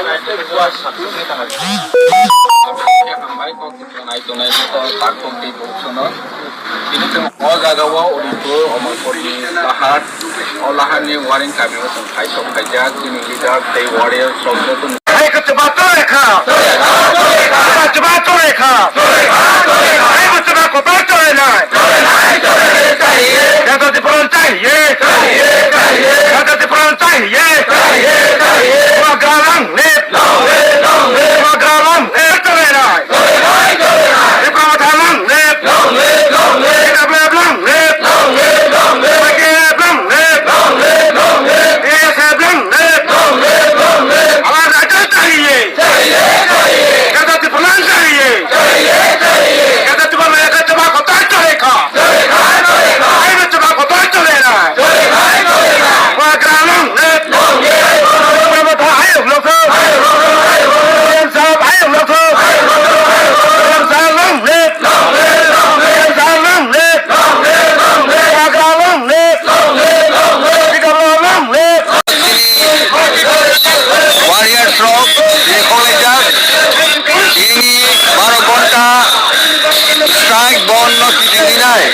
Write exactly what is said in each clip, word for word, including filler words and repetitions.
O jaga o Udaypur Amarpurni lahar, o laharni Waring kamio chwng khaisok khaijak, chini leader tei warriors rok joto. Hai kwchwma chwrai kha. Kwchwma chwrai kha. Hai kwchwma kwtal chwrainai. Jadati Pradhan chahiye. Jadati Pradhan chahiye. Bubagra long live. Bubagra long live. Chwrainai. Tipra Motha long live. T W F long live. Y T F long live. T S F long live. Awaaz chahiye. Jadati Pradhan chahiye. Jadati Pradhan kwchwma kwtal chwrai kha. Hai kwchwma kwtal chwrainai. Bubagra long live. Tipra Motha ayuk lokthung. T M sahab ayuk lokthung. T M sahab long live. T M sahab long live. Bubagra long live. Warriors rok tini khokhlaijak, tini baro ghonta strike bandh no kiting dinai.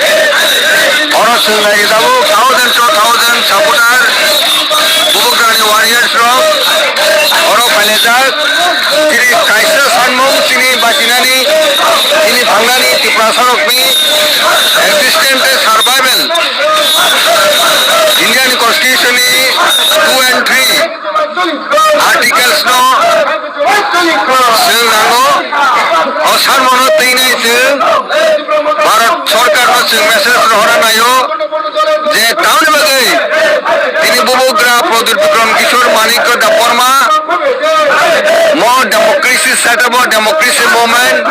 Oro chwng nai tabuk thousand to thousand supporter, Bubagrani warriors rok oro phailaijak. Tini kaisa sanmung tini bachinani, tini thangnani Tiprasa rokni existence survival. Indian Constitution ni two and three articles no chwng nango. O sanmung no twinai chwng Bharat Sarkar no chwng message rohorna naio je tamni bagwi tini Bubagra Pradyut Bikram Kishore Manikya Debbarma mo democracy set up o democracy movement